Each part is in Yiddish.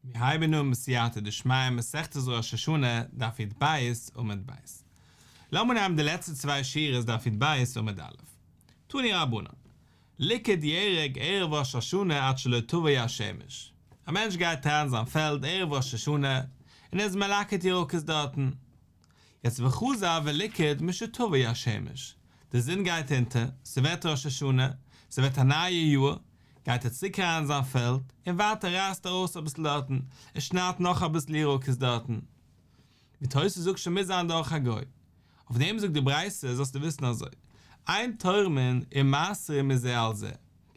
מיר הייבן אן בסייעתא דשמיא מסכת ראש השנה, דף י"ב עמוד ב'. לאמיר נעמען די לעצטע צוויי שורות דף י"ב עמוד א'. תנו רבנן, ליקט ירק ערב ראש השנה עד שלא תבוא השמש. א מענטש גייט אריין אין זיין פעלד ערב ראש השנה און ער איז מלקט ירקות דארטן. יעצט וחזר וליקט משתבוא השמש, די זון גייט אונטער, ס'ווערט ראש השנה, ס'ווערט א נייע יאר, גייט ער צוריק אריין אין זיין פעלד, און ווייטער רייסט ער ארויס אביסל דארטן, ער שניידט נאך אביסל ירקות דארטן. ווי תוס' זאגט שוין מוז זיין דורך א גוי. אויף דעם זאגט די ברייתא זאלסטו וויסן אזוי, אין תורמין ומעשרין מזה על זה,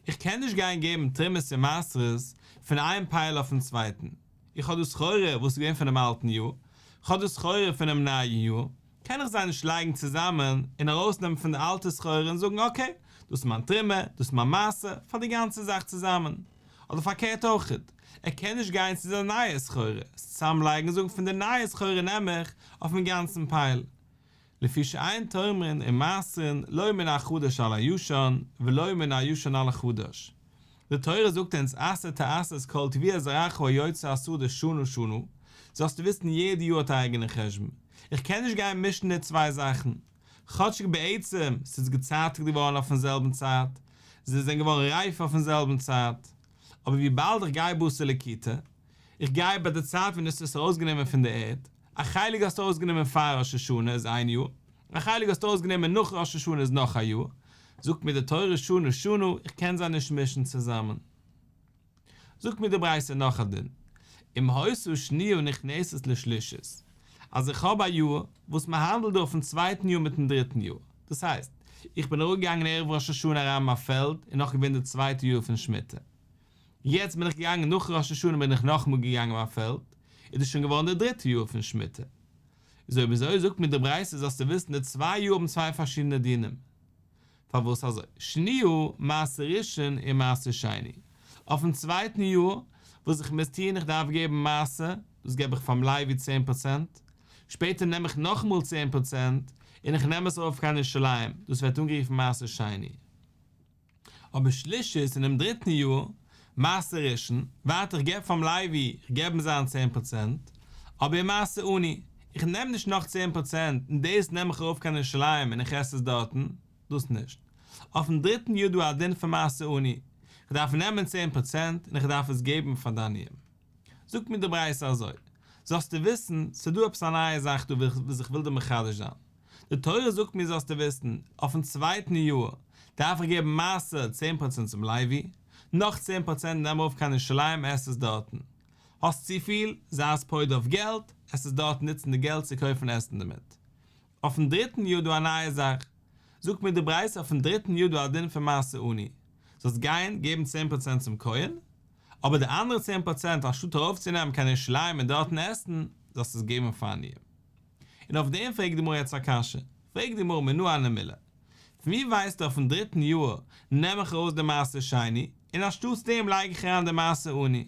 איך קען נישט גיין געבן תרומות און מעשרות פון איין פייל אויפן צווייטן, איך האב דא סחורה וואס איז געווען פונעם אלטן יאר, כ'האב דא סחורה פונעם נייען יאר, קען איך זיי נישט לייגן צוזאמען און ארויסנעמען פון די אלטע סחורה און זאגן אקעי, דאס איז מיין תרומה, דאס איז מיין מעשר, פאר די גאנצע זאך צוזאמען. אדער פארקערט אויכעט, ער קען נישט גיין צו זיין נייע סחורה, עס צוזאמלייגן און זאגן פון די נייע סחורה נעם איך אויפן גאנצן פייל. לפי שאין תורמין ומעשרין לא מן החדש על הישן ולא מן הישן על החדש. די תורה זאגט אונז עשר תעשר את כל תבואת זרעך היוצא השדה שנה שנה, זאלסטו וויסן יעדע יאר האט א אייגענע חשבון, איך קען נישט גיין מישן די צוויי זאכן, כאטשיג בעצם ס'איז געצייטיגט געווארן אויפן זעלבן צייט, זיי זענען געווארן רייף אויפן זעלבן צייט, אבער וויבאלד איך גיי בתר לקיטה, איך גיי ביי די צייט ווען דו האסט עס ארויסגענומען פון די ערד, א חלק האסטו ארויסגענומען פאר ראש השנה איז איין יאר, א חלק האסטו ארויסגענומען נאך ראש השנה איז נאך א יאר, זאגט מיר די תורה שנה שנה, איך קען זיי נישט מישן צוזאמען. זאגט מיר די ברייתא נאך א דין, אם היתה שניה נכנסת לשלישית, אז איך האב א יאר וואס מען האנדלט דא אויפן צווייטן יאר מיטן דריטן יאר, דאס הייסט, איך בין אראפגעגאנגען ערב ראש השנה אריין אין מיין פעלד און נאך געווען די צווייטע יאר פון שמיטה, יעצט בין איך געגאנגען נאך ראש השנה בין איך נאכאמאל געגאנגען אין מיין פעלד, איז דאס שוין געווארן די דריטע יאר פון שמיטה. איז אויב אזוי זאגט מיר די ברייתא זאלסטו וויסן די צוויי יאר האבן צוויי פארשידענע דינים. פארוואס אזוי? שניה מעשר ראשון און מעשר שני. אויפן צווייטן יאר וואס איך מוז טון איך דארף געבן מעשר, דאס געב איך פארן לוי צען פראצענט, שפעטער נעם איך נאכאמאל צען פראצענט און איך נעם עס ארויף קיין ירושלים, דאס ווערט אנגערופן מעשר שני. אבער שלישית אינעם דריטן יאר, מעשר ראשון, ווייטער איך געב פארן לוי, איך געב אים זיין צען פראצענט, אבער מעשר עני, איך נעם נישט נאך צען פראצענט און דאס נעם איך ארויף קיין ירושלים און איך עס עס דארטן, דאס נישט. אויפן דריטן יאר דא א דין פון מעשר עני, איך דארף נעמען צען פראצענט און איך דארף עס געבן פאר די עניים. זאגט מיר די ברייתא אזוי, זאלסטו וויסן, ס'דא עפעס א נייע זאך דא וואס איך וויל דיר מחדש זיין. די תורה זאגט מיר זאלסטו וויסן, אויפן צווייטן יאר דארף איך געבן מעשר צען פראצענט צום לוי, נאך צען פראצענט נעם ארויף קיין ירושלים עס עס דארטן. האסט צופיל, זיי עס פודה אויף געלט, עס עס דארטן נוצן די געלט צו קויפן עסן דערמיט. אויפן דריטן יאר דא א נייע זאך, זאגט מיר די ברייתא אויפן דריטן יאר דא א דין פון מעשר עני, זאלסט גיין געבן צען פראצענט צום כהן, אבער די אנדערע צען פראצענט אנשטאט ארויפצונעמען קיין ירושלים און דארטן עסן, זאלסטו עס געבן פאר עניים. און אויף דעם פרעגט די גמרא יעצט א קשיא, פרעגט די גמרא מנא הני מילי, פון ווי ווייסטו אויפן דריטן יאר נעם איך ארויס די מעשר שני, און אנשטאטס דעם לייג איך אריין די מעשר עני?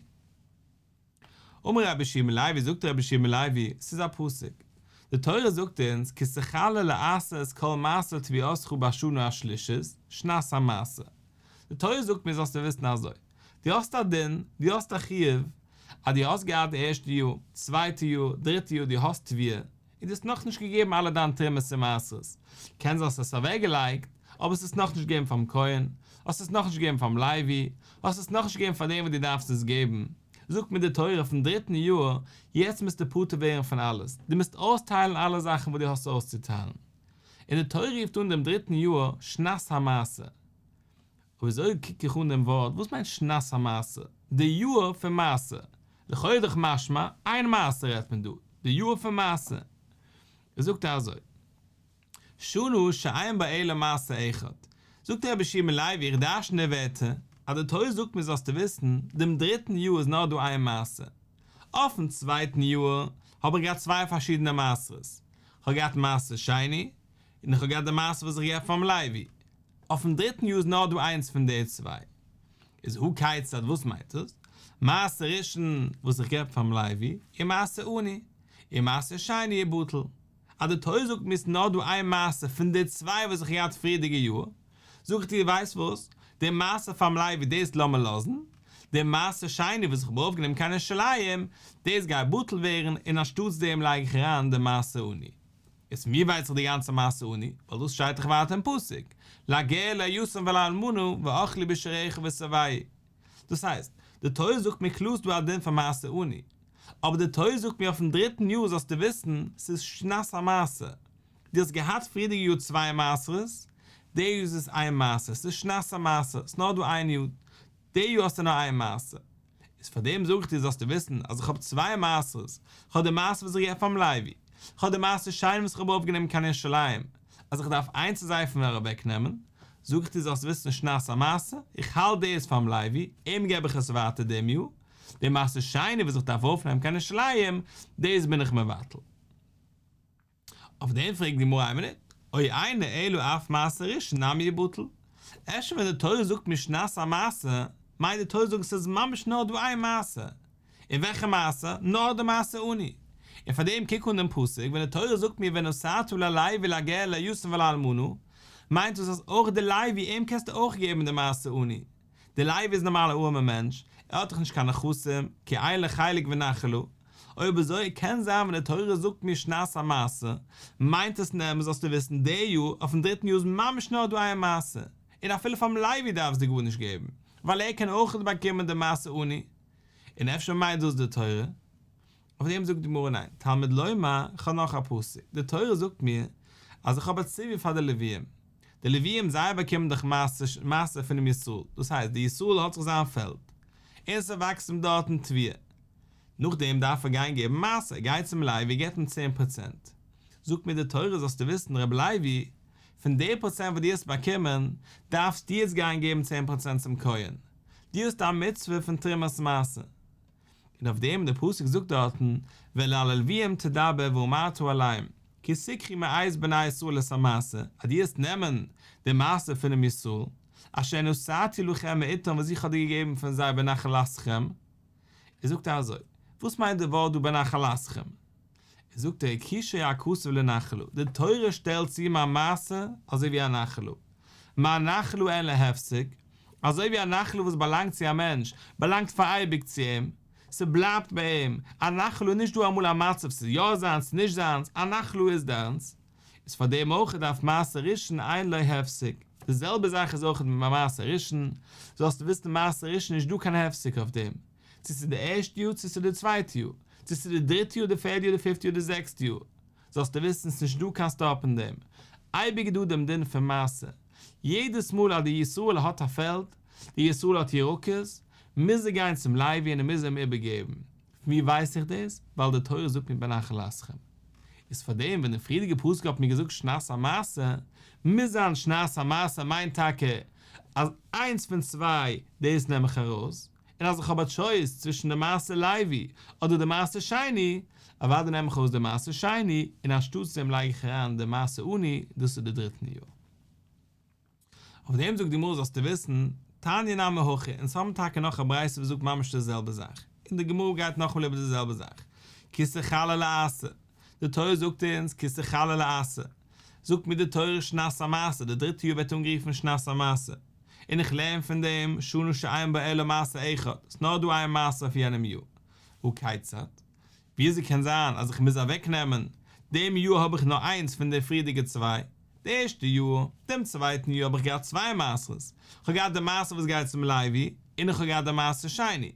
אמר רבי יהושע בן לוי, זאגט רבי יהושע בן לוי, ס'איז א פסוק, די תורה זאגט אונז כי תכלה לעשר את כל מעשר תבואתך בשנה השלישית, שנת המעשר. די תורה זאגט מיר זאלסטו וויסן אזוי, דו האסט א דין, דו האסט א חיוב, אז דו האסט געהאט די ערשטע יאר, צווייטע יאר, דריטע יאר דו האסט תבואה, און דו האסט נאכנישט געגעבן אלע דיין תרומות און מעשרות, קען זיין האסט עס אוועקגעלייגט, אבער האסט עס נאכנישט געגעבן פאר'ן כהן, האסט עס נאכנישט געגעבן פאר'ן לוי, האסט עס נאכנישט געגעבן פאר דעם וואס דו דארפסט עס געבן, זאגט מיר די תורה אויפ'ן דריטן יאר, יעצט מוזטו פטור ווערן פון אלעס, דו מוזט אויסטיילן אלע זאכן וואס דו האסט אויסצוטיילן. און די תורה רופט אן דעם דריטן יאר שנת המעשר. אויב אזוי קוק איך אן דעם ווארט, וואס מיינט שנת המעשר? די יאר פון מעשר. לכאו' איז דאך משמע, איין מעשר רעדט מען דא, די יאר פון מעשר. זאגט ער אזוי, שנה שאין בה אלא מעשר אחד. זאגט רבי יהושע בן לוי, איך דרש'ן די ווערטער, אז די תורה זאגט מיר זאלסטו וויסן, דעם דריטן יאר איז נאר דא איין מעשר. אויפן צווייטן יאר האב איך געהאט צוויי פארשידענע מעשרות. כ'האב געהאט מעשר שני, און איך האב געהאט די מעשר וואס איך געב פאר'ן לוי. אויפן דריטן יאר איז נאר דא איינס פון די צוויי. איז הא כיצד וואס מיינט עס? מעשר ראשון וואס איך געב פאר'ן לוי, און מעשר עני, און מעשר שני בטל. אז די תורה זאגט מיר ס'איז נאר דא איין מעשר פון די צוויי וואס איך געהאט פריערדיגע יאר, זאג איך דיר ווייסט וואס, די מעשר פאר'ן לוי דאס לאמיר לאזן, די מעשר שני וואס איך האב ארויפגענומען קיין ירושלים, דאס גייט בטל ווערן און אנשטאטס דעם לייג איך אריין די מעשר עני. איז פון ווי ווייס איך די גאנצע מעשר עני? ווייל דאס שטייט דאך ווייטער אין פסוק, לגר ליתום ולאלמנה ואכלו בשעריך ושבעו. דאס הייסט, די תורה זאגט מיר קלאר ס'דא א דין פון מעשר עני, אבער די תורה זאגט מיר אויפן דריטן יאר זאלסטו וויסן, ס'איז שנת המעשר. דו האסט געהאט פריערדיגע יאר צוויי מעשרות, די יאר איז עס איין מעשר, ס'איז שנת המעשר, ס'איז נאר דא איין יאר, די יאר האסטו נאר איין מעשר. איז פאר דעם זאג איך דיר זאלסטו וויסן אז איך האב צוויי מעשרות, איך האב די מעשר וואס איך געב פאר'ן לוי, איך האב די מעשר שני וואס איך האב ארויפגענומען קיין ירושלים, אז איך דארף איינס פון זיי פון מיר אוועקנעמען, זאג איך דיר זאלסט וויסן שנת המעשר, איך האלט דאס פאר'ן לוי, אים געב איך עס ווייטער דעם יאר, די מעשר שני וואס איך דארף ארויפנעמען קיין ירושלים, דאס בין איך מבטל. אויף דעם פרעגט די גמרא איין מינוט, או אינו אלא אף מעשר ראשון נמי יבטל, אפשר ווען די תורה זאגט מיר שנת המעשר, מיינט די תורה זאגן ס'איז ממש נאר דא איין מעשר, און וועלכע מעשר? נאר די מעשר עני, און פאר דעם קוק אן דעם פסוק, ווען די תורה זאגט מיר ונתתה ללוי לגר ליתום ולאלמנה, מיינט דאס אז אויך די לוי אים קענסטו אויך געבן די מעשר עני, די לוי איז נארמאל א ארעמע מענטש, ער האט דאך נישט קיין נכסים, כי אין לו חלק ונחלה, אויב אזוי קען זיין ווען די תורה זאגט מיר שנת המעשר, מיינט עס נעם זאלסטו וויסן די יאר, אויפן דריטן יאר איז ממש נאר דא איין מעשר, און אפילו פארן לוי דארפסטו גארנישט געבן, ווייל ער קען אויכעט באקומען די מעשר עני. און אפשר מיינט דאס די תורה? אויף דעם זאגט די גמרא ניין, תלמוד לומר, כ'האב נאך א פסוק, די תורה זאגט מיר אז איך האב א ציווי פאר די לוויים, די לוויים זיי באקומען דאך מעשר פונעם ישראל, דאס הייסט די ישראל האט זיך זיין פעלד, און ס'וואקסט אים דארטן תבואה, נאכדעם דארף ער גיין געבן מעשר, ער גייט צום לוי געבט אים 10%, זאגט מיר די תורה זאלסטו וויסן רבי לוי, פון די פראצענט וואס דו האסט באקומען, דארפסטו יעצט גיין געבן 10% צום כהן, דו האסט א מצוה פון תרומת מעשר. און אויף דעם דער פסוק זאגט דארטן, ואל הלוויים תדבר ואמרת אליהם, כי תקחו מאת בני ישראל את המעשר, אז דו וועסט נעמען די מעשר פונעם ישראל, אשר נתתי לכם מאתם וואס איך האב דיר געגעבן פון זיי בנחלתכם, ער זאגט אזוי, וואס מיינט די ווארט דא בנחלתכם? ער זאגט ער הקישו הכתוב לנחלה, די תורה שטעלט צו מיין מעשר אזוי ווי א נחלה, מה נחלה אין לה הפסק, אזוי ווי א נחלה וואס באלאנגט צו א מענטש, באלאנגט פאר אייביג צו אים, ס'בלייבט ביי אים, א נחלה איז נישט דא אמאל א מצב ס'איז יא זיינס נישט זיינס, א נחלה איז דיינס, איז פאר דעם אויך דארף מעשר ראשון אין לו הפסק, די זעלבע זאך איז אויך מיט מעשר ראשון, זאלסטו וויסן מעשר ראשון נישט דא קיין הפסק אויף דעם, צו ס'איז די ערשטע יאר צו ס'איז די צווייטע יאר, צו ס'איז די דריטע יאר די פערדע יאר די פיפטע יאר די זעקסטע יאר, זאלסטו וויסן ס'נישט דא קיין סטאפ אין דעם, אייביג איז דא דעם דין פון מעשר, יעדעס מאל אז די ישראל האט א פעלד, די ישראל האט ירקות, מוז ער גיין צום לוי און ער מוז אים איבערגעבן, פון ווי ווייס איך דאס? ווייל די תורה זאגט מיר בנחלתכם. איז פאר דעם ווען די פריערדיגע פסוק האט מיר געזאגט שנת המעשר, מוז זיין שנת המעשר מיינט טאקע אז איינס פון צוויי דאס נעם איך ארויס, און אז איך האב א טשויס צווישן די מעשר לוי אדער די מעשר שני, אוודאי נעם איך ארויס די מעשר שני, און אנשטאטס דעם לייג איך אריין די מעשר עני, דאס איז די דריטן יאר. אויף דעם זאגט די גמרא זאלסטו וויסן, תניא נמי הכי, אונז האבן טאקע נאך א ברייתא וואס זאגט ממש די זעלבע זאך, און די גמרא גייט נאכאמאל איבער די זעלבע זאך, כי תכלה לעשר, די תורה זאגט אונז כי תכלה לעשר, זאגט מיר די תורה שנת המעשר, די דריטע יאר ווערט אנגערופן שנת המעשר, און איך לערן פון דעם שנה שאין בה אלא מעשר אחד, ס'איז נאר דא איין מעשר אויף יענעם יאר, הא כיצד? וויאזוי קען זיין אז איך מוז אוועקנעמען, דעם יאר האב איך נאר איינס פון די פריערדיגע צוויי, די ערשטע יאר, דעם צווייטן יאר האב איך געהאט צוויי מעשרות, איך האב געהאט די מעשר וואס גייט צום לוי, און איך האב געהאט די מעשר שני.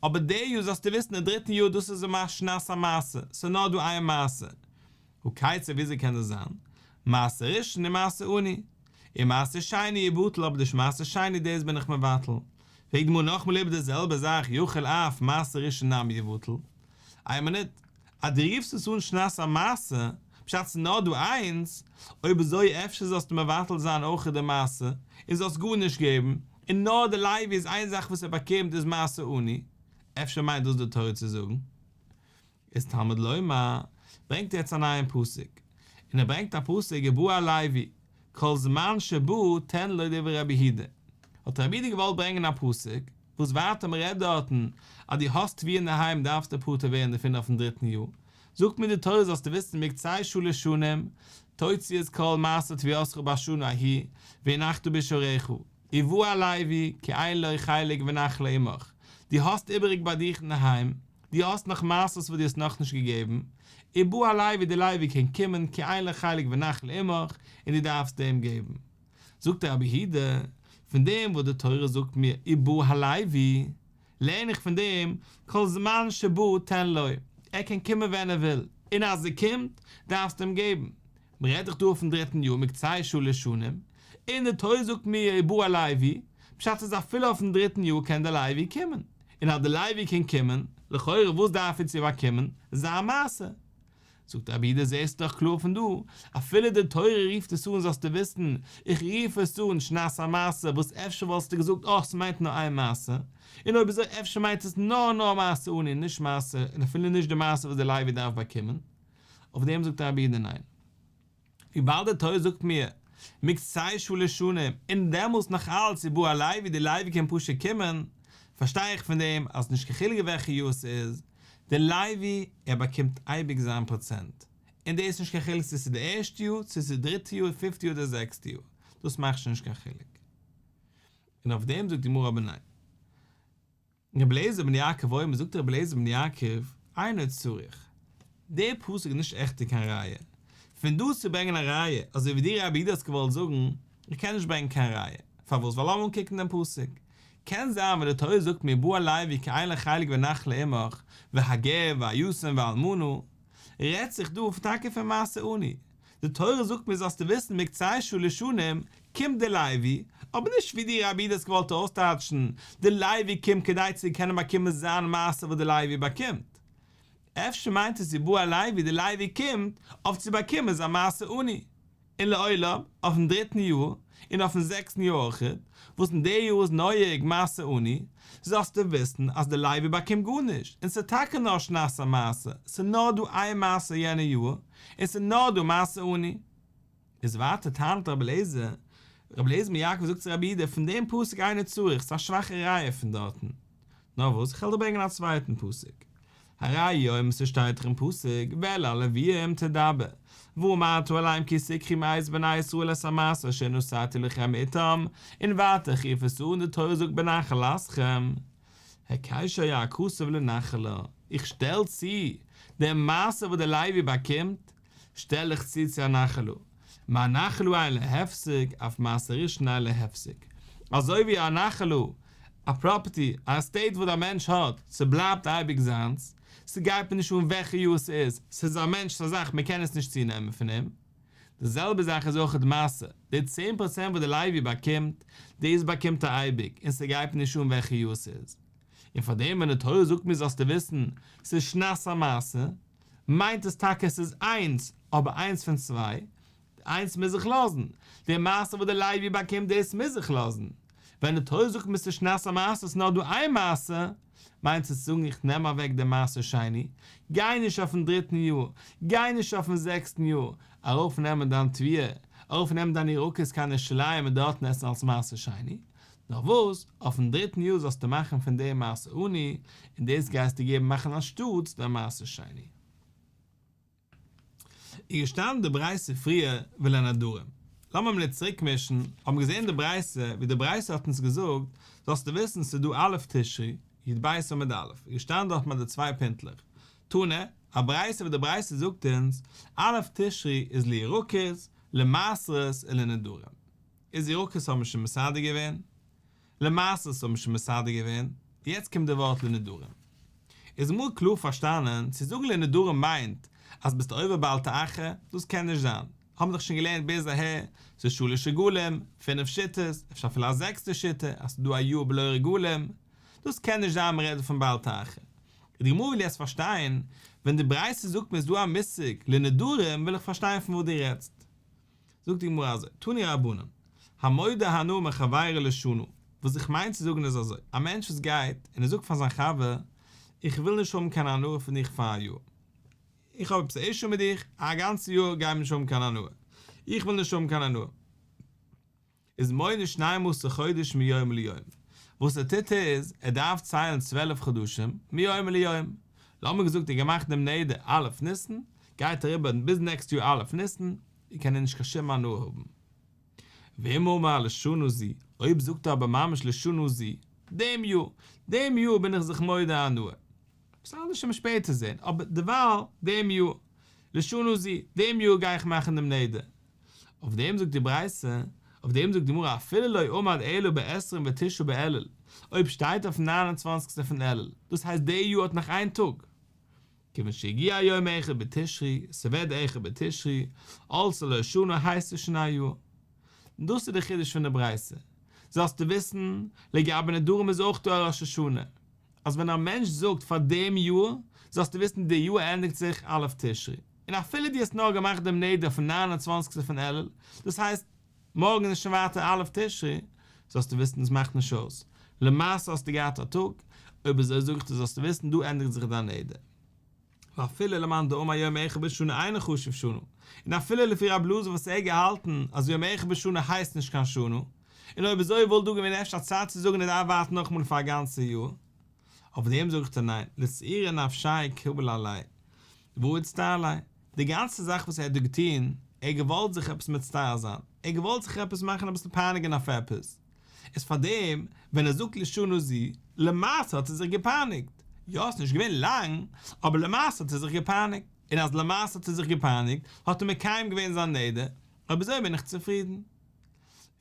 אבער די יאר זאלסטו וויסן די דריטן יאר דאס איז ממש שנת המעשר, ס'איז נאר דא איין מעשר. הא כיצד וויאזוי קען דאס זיין? מעשר ראשון ומעשר עני. און מעשר שני יבטל אבער די מעשר שני דאס בין איך מבטל. פרעגט די גמרא נאכמאל איבער די זעלבע זאך יכול אף מעשר ראשון נמי יבטל. איין מינוט, אז דו רופסט עס אן שנת המעשר, פשט ס'איז נאר דא איינס, אויב אזוי אפשר זאלסטו מבטל זיין אויך די מעשר, און זאלסט גארנישט געבן, און נאר די לוי איז איין זאך וואס ער באקומט איז מעשר עני, אפשר מיינט דאס די תורה צו זאגן? איז תלמוד לומר, ברענגט ער יעצט א נייעם פסוק, און ער ברענגט א פסוק ובא הלוי, כל זמן שבא תן לו דברי רבי יהודה, האט רבי יהודה געוואלט ברענגען א פסוק, וואס ווייטער מען רעדט דארטן אז דו האסט תבואה אינדערהיים דארפסטו פטור ווערן דערפון אויפן דריטן יאר, זאגט מיר די תורה זאלסטו וויסן מקצה שלש שנים תוציא את כל מעשר תבואתך בשנה ההיא והנחת בשעריך, ובא הלוי כי אין לו חלק ונחלה עמך. דו האסט איבעריג ביי דיך אינדערהיים, דו האסט נאך מעשרות וואס דו האסט נאכנישט געגעבן, ובא הלוי די לוי קען קומען כי אין לו חלק ונחלה עמך, און דו דארפסט אים געבן. זאגט רבי יהודה, פון דעם וואס די תורה זאגט מיר ובא הלוי, לערן איך פון דעם, כל זמן שבא תן לו, ער קען קומען ווען ער וויל, און אז ער קומט, דארפסטו אים געבן. מען רעדט דאך דא אויפן דריטן יאר מקצה שלש שנים, און די תורה זאגט מיר ובא הלוי, פשט איז אפילו אויפן דריטן יאר קען דער לוי קומען, און אז דער לוי קען קומען, לכאורה וואס דארף ער צו באקומען? זיין מעשר. זאגט רבי יהודה זעסט דאך קלאר פון דא, אפילו די תורה רופט עס אן זאלסטו וויסן, איך רוף עס אן שנת המעשר וואס אפשר וואלסטו געזאגט אה ס'מיינט נאר איין מעשר, און אויב אזוי אפשר מיינט עס נאר נאר מעשר עני און נישט מעשר און אפילו נישט די מעשר וואס די לוי דארף באקומען, אויף דעם זאגט רבי יהודה ניין. וויבאלד די תורה זאגט מיר מקצה שלש שנים און דעמאלס נאך אלץ ובא הלוי די לוי קען פשוט קומען, פארשטיי איך פון דעם אז נישט קיין חילוק וועלכע יאר ס'איז, די לוי ער באקומט אייביג זיין פראצענט, און דאס איז נישט קיין חילוק צו ס'איז די ערשטע יאר צו ס'איז די דריטע יאר פיפטע יאר אדער זעקסטע יאר, דאס מאכט שוין נישט קיין חילוק. און אויף דעם זאגט די גמרא אבער ניין. רבי אליעזר בן יעקב אומר, זאגט רבי אליעזר בן יעקב, אינו צריך, דער פסוק איז נישט עכט קיין ראיה, פון דא צו ברענגען א ראיה, אזוי ווי דו רבי יהודה האסט געוואלט זאגן, איך קען נישט ברענגען קיין ראיה, פארוואס? ווייל לאמיר אנקוקן דעם פסוק, קען זיין ווען די תורה זאגט מיר ובא הלוי כי אין לו חלק ונחלה עמך, והגר והיתום והאלמנה, רעדט זיך דא טאקע פון מעשר עני, די תורה זאגט מיר זאלסטו וויסן מקצה שלש שנים קומט די לוי, אבער נישט ווי דו רבי יהודה האסט געוואלט אויסטייטשן, די לוי קומט כדי צו קענען באקומען זיין מעשר וואס די לוי באקומט. אפשר מיינט עס ובא הלוי די לוי קומט אויף צו באקומען זיין מעשר עני. און לעולם, אויפן דריטן יאר, און אויפן זעקסטן יאר אויכעט, וואס אין די יאר איז נוהג מעשר עני, זאלסטו וויסן אז די לוי באקומט גארנישט, און ס'איז טאקע נאר שנת המעשר, ס'איז נאר דא איין מעשר יענע יאר, און ס'איז נאר דא מעשר עני. איז ווייטער טענה'ט רבי אליעזר, רבי אליעזר בן יעקב זאגט צו רבי יהודה, פון דעם פסוק אינו צריך, ס'איז א שוואכע ראיה פון דארטן. נאר וואס, כ'וועל דיר ברענגען א צווייטן פסוק. הרי הוא אומר ס'שטייט דאך אין פסוק ואל הלוויים תדבר ואמרת אליהם כי תקחו מאת בני ישראל את המעשר אשר נתתי לכם מאתם און ווייטער איך רוף עס אן די תורה זאגט בנחלתכם הקשה היה הכתוב לנחלה איך שטעל צו די מעשר וואס די לוי באקומט שטעל איך צו צו א נחלה, מה נחלה אין לה הפסק, אף מעשר ראשון אין לו הפסק. אזוי ווי א נחלה, א פראפערטי, א עסטעיט וואס א מענטש האט, ס'בלייבט אייביג זיינס, ס'גייט מיר נישט אן וועלכע יאר ס'איז, ס'איז א מענטש'ס א זאך, מ'קען עס נישט צונעמען פון אים. די זעלבע זאך איז אויך די מעשר, די 10% וואס די לוי באקומט, דאס באקומט ער אייביג, און ס'גייט מיר נישט אן וועלכע יאר ס'איז. און פארדעם ווען די תורה זאגט מיר זאלסטו וויסן, ס'איז שנת המעשר, מיינט עס טאקע עס איז איינס, אבער איינס פון צוויי, איינס מוז איך לאזן, די מעשר וואס די לוי באקומט דאס מוז איך לאזן, ווען די תורה זאגט מיר ס'איז שנת המעשר ס'איז נאר דא איין מעשר, מיינט עס צו זאגן איך נעם אוועק די מעשר שני, גיי נישט אויפן דריטן יאר, גיי נישט אויפן זעקסטן יאר, ארויף נעמען דיין תבואה, ארויף נעמען דיין ירקות קיין ירושלים און דארטן עסן אלס מעשר שני, נאר וואס, אויפן דריטן יאר זאלסטו מאכן פון דעם מעשר עני, און דאס גייסטו געבן מאכן אנשטאטס דעם מעשר שני. איז געשטאנען די ברייתא פריער ולנדרים. לאמיר מינוט צוריקמישן, האבן מיר געזען די ברייתא, ווי די ברייתא האט אונז געזאגט, זאלסטו וויסן ס'איז דא א' תשרי, י"ב עמוד א', איז געשטאנען דארט מיט די צוויי פינטלעך, תנא, א ברייתא ווי די ברייתא זאגט אונז, א' תשרי איז לירקות, למעשרות און לנדרים. איז ירקות האבן שוין מסדר געווען, למעשרות האבן שוין מסדר געווען, יעצט קומט די ווארט לנדרים. איז אמאל קלאר פארשטאנען, צו זאגן לנדרים מיינט אז ביסט עובר בל תאחר, דאס קען נישט זיין, האבן דאך שוין געלערנט ביז אהער, ס'איז שלש רגלים, פינף שיטות, אפשר אפילו א זעקסטע שיטה, אז ס'איז דא א יאר בלא רגלים, דאס קען נישט זיין מ'רעדט פון בל תאחר. און די גמרא וויל יעצט פארשטיין, ווען די ברייתא זאגט מיר איז דא א מושג לנדרים וויל איך פארשטיין פון וואס דו רעדסט. זאגט די גמרא אזוי, תנו רבנן, המודה הנאה מחבירו לשנה, וואס איך מיין צו זאגן איז אזוי, א מענטש וואס גייט און ער זאגט פאר זיין חבר, איך וויל נישט האבן קיין הנאה פון דיך פאר א יאר, איך האב עפעס א אישו מיט דיך, א גאנצע יאר גיי מיר נישט האבן קיין הנאה, איך וויל נישט האבן קיין הנאה. איז מונה שנים עשר חודש מיום ליום, וואס ער טוט איז, ער דארף ציילן 12 חדשים מיום ליום, לאמיר געזאגט ער האט געמאכט דעם נדר א' ניסן, גייט אריבער ביז נעקסט יאר א' ניסן, קען ער נישט קיין שום הנאה האבן. ואם אמר לשנה זו, אויב זאגט ער אבער ממש לשנה זו, דעם יאר, דעם יאר בין איך זיך מודה הנאה. עפעס אנדערש וועט מען שפעטער זען, אבער דערווייל דעם יאר, לשנה זו, דעם יאר גיי איך מאכן דעם נדר. אויף דעם זאגט די ברייתא, אויף דעם זאגט די גמרא אפילו לא עמד אלא בעשרים ותשעה באלול, אויב שטייט אויפן ניין און צוואנציגסטע פון אלול, דאס הייסט דער יאר האט נאך איין טאג, כיוון שהגיע יום אחד בתשרי, ס'ווערט אחד בתשרי, עלתה לו שנה הייסט עס שוין א יאר. און דאס איז די חידוש פון די ברייתא. זאלסטו וויסן, לגבי נדרים איז אויך דא א ראש השנה, אז ווען א מענטש זאגט פאר דעם יאר, זאלסטו וויסן די יאר ענדיגט זיך א' תשרי, און אפילו דו האסט נאר געמאכט דעם נדר אויפן ניין און צוואנציגסטע פון אלול, דאס הייסט, מארגן איז שוין ווייטער א' תשרי, זאלסטו וויסן עס מאכט נישט אויס, למעשה האסטו געהאט א טאג, אויב אזוי זאג איך דיר זאלסטו וויסן דא ענדיגט זיך דיין נדר. ואפילו למאן דאמר יום אחד בשנה אינו חשוב שנה, און אפילו לפי רב אלעזר וואס ער האט געהאלטן אז יום אחד בשנה הייסט נישט קיין שנה, און אויב אזוי וואלט דא געווען אפשר א צד צו זאגן ער דארף ווארטן נאכאמאל פאר א גאנצע יאר. אויף דעם זאג איך דיר ניין, לצעורי נפשיה קביל עליה, והא איצטער ליה, די גאנצע זאך וואס ער האט דא געטון, ער האט געוואלט זיך עפעס מצטער זיין, ער האט געוואלט זיך עפעס מאכן אביסל פייניגן אויף עפעס, איז פארדעם ווען ער זאגט לשנה זו, למעשה האט ער זיך געפייניגט, יא ס'איז נישט געווען לאנג, אבער למעשה האט ער זיך געפייניגט, און אז למעשה האט ער זיך געפייניגט, האט ער מקיים געווען זיין נדר, אויב אזוי בין איך צופרידן.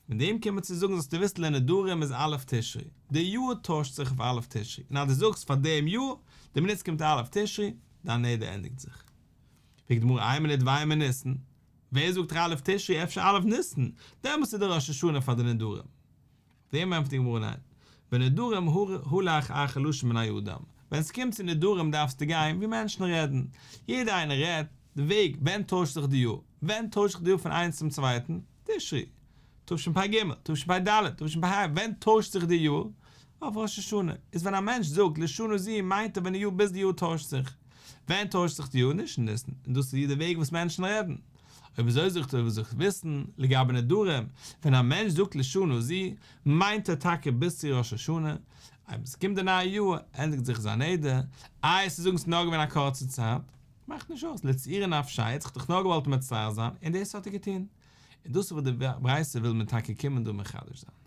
מיט דעם קומט מען צו זאגן זאלסטו וויסן לנדרים איז א' תשרי, די יאר טוישט זיך אויף א' תשרי, און אז דו זאגסט פאר דעם יאר, די מינוט ס'קומט א' תשרי, דיין נדר ענדיגט זיך. פרעגט די גמרא איין מינוט ואימא ניסן, ווער זאגט דיר א' תשרי אפשר א' ניסן, דעמאלטס איז די ראש השנה פאר די נדרים. אויף דעם ענטפערט די גמרא ניין, בנדרים הלך אחר לשון בני אדם, ווען ס'קומט צו נדרים דארפסטו גיין ווי מענטשן רעדן, יעדער איינער רעדט די וועג ווען טוישט זיך די יאר, ווען טוישט זיך די יאר פון איינס צום צווייטן, תשרי, תשפ"ג, תשפ"ד, תשפ"ה, ווען טוישט זיך די יאר? אויף ראש השנה, איז ווען א מענטש זאגט לשנה זו מיינט ער ווען די יאר ביז די יאר טוישט זיך. ווען טוישט זיך די יאר? נישט אין ניסן, און דאס איז די וועג וואס מענטשן רעדן. אויב אזוי זאגט ער זאלסט וויסן, לגבי נדרים, ווען א מענטש זאגט לשנה זו, מיינט ער טאקע ביז צו ראש השנה, אויב עס קומט די נייע יאר, ענדיגט זיך זיין נדר, איי וועסט זאגן ס'איז נאר געווען א קורצע צייט, מאכט נישט אויס, לצעורי נפשיה, ער האט זיך דאך נאר געוואלט מצער זיין, און דאס האט ער געטון. און דאס איז וואס די ברייתא וויל מיר טאקע קומען דא מחדש זיין.